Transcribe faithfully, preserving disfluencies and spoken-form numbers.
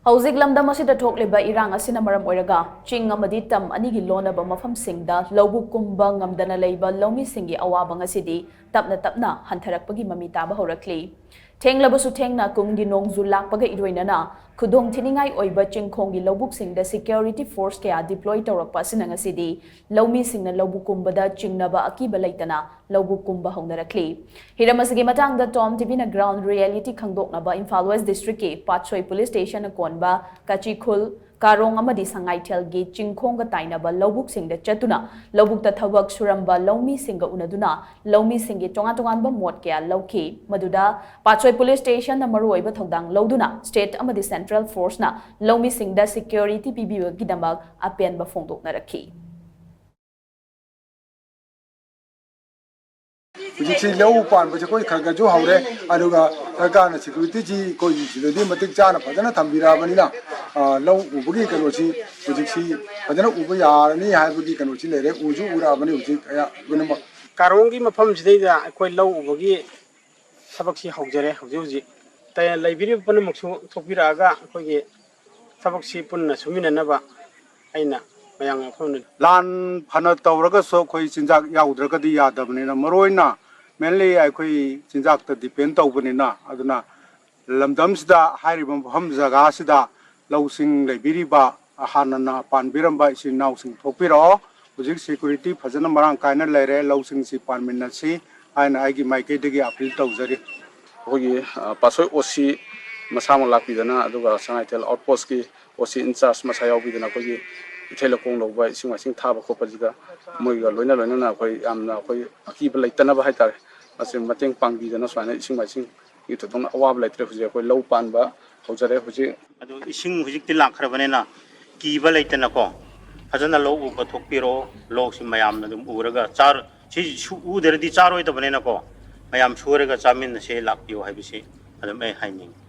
ꯍꯧꯖꯤꯛ ꯂꯝꯗꯝ ꯑꯁꯤꯗ ꯊꯣꯛꯂꯤꯕ ꯏꯔꯥꯡ ꯑꯁꯤꯅ ꯃꯔꯝ ꯑꯣꯏꯔꯒ ꯆꯤꯡ ꯑꯃꯗꯤ ꯇꯝ ꯑꯅꯤꯒꯤ ꯂꯣꯟꯅꯕ ꯃꯐꯝꯁꯤꯡꯗ ꯂꯧꯕꯨꯛ ꯀꯨꯝꯕ ꯉꯝꯗꯅ ꯂꯩꯕ ꯂꯧꯃꯤꯁꯤꯡꯒꯤ ꯑꯋꯥꯕ ꯉꯁꯤꯗꯤ ꯇꯞꯅ ꯇꯞꯅ ꯍꯟꯊꯔꯛꯄꯒꯤ ꯃꯃꯤ ꯇꯥꯕ ꯍꯧꯔꯛꯂꯤ꯫ ꯊꯦꯡꯂꯕꯁꯨ ꯊꯦꯡꯅ ꯀꯨꯝꯒꯤ ꯅꯣꯡꯖꯨ ꯂꯥꯛꯄꯒ ꯏꯔꯣꯏꯅꯅ ꯈꯨꯗꯣꯡ ꯊꯤꯅꯤꯡꯉꯥꯏ ꯑꯣꯏꯕ ꯆꯤꯡꯈꯣꯡꯒꯤ ꯂꯧꯕꯨꯛꯁꯤꯡꯗ security force ꯀꯌꯥ deploy ꯇꯧꯔꯛꯄ ꯑꯁꯤꯅ ꯉꯁꯤꯗꯤ ꯂꯧꯃꯤꯁꯤꯡꯅ ꯂꯧꯕꯨꯛ ꯀꯨꯝꯕꯗ ꯆꯤꯡꯅꯕ ꯑꯀꯤꯕ ꯂꯩꯇꯅ ꯂꯧꯕꯨꯛ ꯀꯨꯝꯕ ꯍꯧꯅꯔꯛꯂꯤ꯫ ꯍꯤꯔꯝ ꯑꯁꯤꯒꯤ ꯃꯇꯥꯡꯗ Tom TVꯅ ground reality ꯈꯪꯗꯣꯛꯅꯕ ꯏꯝꯐꯥꯜ West Districtꯀꯤ ꯄꯥꯠꯁꯣꯏ Police Stationꯅ ꯀꯣꯟꯕ ꯀꯆꯤꯈꯨꯜ, ꯀꯥꯔꯣꯡ ꯑꯃꯗꯤ ꯁꯉꯥꯏꯊꯦꯜꯒꯤ ꯆꯤꯡꯈꯣꯡꯒ ꯇꯥꯏꯅꯕ ꯂꯧꯕꯨꯛꯁꯤꯡꯗ ꯆꯠꯇꯨꯅ ꯂꯧꯕꯨꯛꯇ ꯊꯕꯛ ꯁꯨꯔꯝꯕ ꯂꯧꯃꯤꯁꯤꯡꯒ ꯎꯅꯗꯨꯅ ꯂꯧꯃꯤꯁꯤꯡꯒꯤ ꯇꯣꯉꯥꯟ ꯇꯣꯉꯥꯟꯕ ꯃꯣꯠ ꯀꯌꯥ ꯂꯧꯈꯤ꯫ ꯃꯗꯨꯗ ꯄꯥꯠꯁꯣꯏ Police Stationꯅ ꯃꯔꯨꯑꯣꯏꯕ ꯊꯧꯗꯥꯡ ꯂꯧꯗꯨꯅ state ꯑꯃꯗꯤ central forceꯅ ꯂꯧꯃꯤꯁꯤꯡꯗ security ꯄꯤꯕꯤꯕꯒꯤꯗꯃꯛ ꯑꯄꯦꯟꯕ ꯐꯣꯡꯗꯣꯛꯅꯔꯛꯈꯤ꯫ ꯍꯧꯖꯤꯛꯁꯤ ꯂꯧ ꯄꯥꯟꯕꯁꯦ ꯑꯩꯈꯣꯏ ꯈꯔ ꯈꯔꯁꯨ ꯍꯧꯔꯦ, ꯑꯗꯨꯒ ꯁꯔꯀꯥꯔꯅ securityꯁꯤ ꯑꯩꯈꯣꯏ ꯁꯤꯗꯗꯤ ꯃꯇꯤꯛ ꯆꯥꯅ ꯐꯖꯅ ꯊꯝꯕꯤꯔꯛꯑꯕꯅꯤꯅ, ꯑ, ꯂꯧ ꯎꯕꯒꯤ ꯀꯩꯅꯣꯁꯤ ꯍꯧꯖꯤꯛꯁꯤ ꯐꯖꯅ ꯎꯕ ꯌꯥꯔꯅꯤ ꯍꯥꯏꯕꯒꯤ ꯀꯩꯅꯣꯁꯤ ꯂꯩꯔꯦ꯫ ꯎꯁꯨ ꯎꯔꯛꯑꯕꯅꯤ ꯍꯧꯖꯤꯛ ꯑꯌꯥ-, ꯄꯨꯝꯅꯃꯛ꯫ ꯀꯥꯔꯣꯡꯒꯤ ꯃꯐꯝꯁꯤꯗꯩꯗ ꯑꯩꯈꯣꯏ ꯂꯧ ꯎꯕꯒꯤ ꯊꯕꯛꯁꯤ ꯍꯧꯖꯔꯦ꯫ ꯍꯧꯖꯤꯛ ꯍꯧꯖꯤꯛ ꯇ-, ꯂꯩꯕꯤꯔꯤꯕ ꯄꯨꯝꯅꯃꯛꯁꯨ ꯊꯣꯛꯄꯤꯔꯛꯑꯒ ꯑꯩꯈꯣꯏꯒꯤ ꯊꯕꯛꯁꯤ ꯄꯨꯟꯅ ꯁꯨꯃꯤꯟꯅꯅꯕ ꯑꯩꯅ ꯃꯌꯥꯝꯒꯤ ꯃꯐꯝꯗ꯫ ꯂꯥꯟ ꯐꯅ ꯇꯧꯔꯒꯁꯨ ꯑꯩꯈꯣꯏ ꯆꯤꯟꯖꯥꯛ ꯌꯥꯎꯗ꯭ꯔꯒꯗꯤ ꯌꯥꯗꯕꯅꯤꯅ, ꯃꯔꯨꯑꯣꯏꯅ mainly ꯑꯩꯈꯣꯏ ꯆꯤꯟꯖꯥꯛꯇ depend ꯇꯧꯕꯅꯤꯅ, ꯑꯗꯨꯅ ꯂꯝꯗꯝꯁꯤꯗ ꯍꯥꯏꯔꯤꯕ ꯃꯐꯝ ꯖꯒꯥꯁꯤꯗ ꯂꯧꯁꯤꯡ ꯂꯩꯕꯤꯔꯤꯕ ꯍꯥꯟꯅꯅ ꯄꯥꯟꯕꯤꯔꯝꯕ ꯏꯆꯤꯟ ꯏꯅꯥꯎꯁꯤꯡ ꯊꯣꯛꯄꯤꯔꯛꯑꯣ꯫ ꯍꯧꯖꯤꯛ security ꯐꯖꯅ ꯃꯔꯥꯡ ꯀꯥꯏꯅ ꯂꯩꯔꯦ, ꯂꯧꯁꯤꯡꯁꯤ ꯄꯥꯟꯃꯤꯟꯅꯁꯤ ꯍꯥꯏꯅ ꯑꯩꯒꯤ ꯃꯥꯏꯀꯩꯗꯒꯤ appeal ꯇꯧꯖꯔꯤ꯫ ꯑꯩꯈꯣꯏꯒꯤ, ꯑ, ꯄꯥꯠꯁꯣꯏ OC ꯃꯁꯥꯃꯛ ꯂꯥꯛꯄꯤꯗꯅ, ꯑꯗꯨꯒ ꯁꯉꯥꯏꯊꯦꯜ outpostꯀꯤ OC in charge ꯃꯁꯥ ꯌꯥꯎꯕꯤꯗꯅ ꯑꯩꯈꯣꯏꯒꯤ ꯏꯊꯩ ꯂꯧꯈꯣꯡ ꯂꯧꯕ, ꯏꯁꯤꯡ ꯃꯥꯏꯁꯤꯡ ꯊꯥꯕ ꯈꯣꯠꯄꯁꯤꯗ ꯃꯣꯏꯒ ꯂꯣꯏꯅ ꯂꯣꯏꯅꯅ ꯑꯩꯈꯣꯏ ꯌꯥꯝꯅ ꯑꯩꯈꯣꯏ ꯑꯀꯤꯕ ꯂꯩꯇꯅꯕ ꯍꯥꯏꯇꯥꯔꯦ, ꯃꯁꯤ ꯃꯇꯦꯡ ꯄꯥꯡꯕꯤꯗꯅ ꯁꯨꯃꯥꯏꯅ ꯏꯁꯤꯡ ꯃꯥꯏꯁꯤꯡꯒꯤ ꯊꯣꯏꯗꯣꯛꯅ ꯑꯋꯥꯕ ꯂꯩꯇ꯭ꯔꯦ꯫ ꯍꯧꯖꯤꯛ ꯑꯩꯈꯣꯏ ꯂꯧ ꯄꯥꯟꯕ ꯍꯧꯖꯔꯦ꯫ ꯍꯧꯖꯤꯛ ꯑꯗꯨ ꯏꯁꯤꯡ ꯍꯧꯖꯤꯛꯇꯤ ꯂꯥꯛꯈ꯭ꯔꯕꯅꯤꯅ ꯀꯤꯕ ꯂꯩꯇꯅꯀꯣ, ꯐꯖꯅ ꯂꯧ ꯎꯕ ꯊꯣꯛꯄꯤꯔꯣ꯫ ꯂꯧꯁꯤ ꯃꯌꯥꯝꯅ ꯑꯗꯨꯝ ꯎꯔꯒ ꯆꯥꯔ-, ꯁꯤ ꯁꯨ-, ꯎꯗ꯭ꯔꯗꯤ ꯆꯥꯔꯣꯏꯗꯕꯅꯤꯅꯀꯣ, ꯃꯌꯥꯝ ꯁꯨꯔꯒ ꯆꯥꯃꯤꯟꯅꯁꯦ, ꯂꯥꯛꯄꯤꯌꯨ ꯍꯥꯏꯕꯁꯤ ꯑꯗꯨꯝ ꯑꯩ ꯍꯥꯏꯅꯤꯡꯉꯤ꯫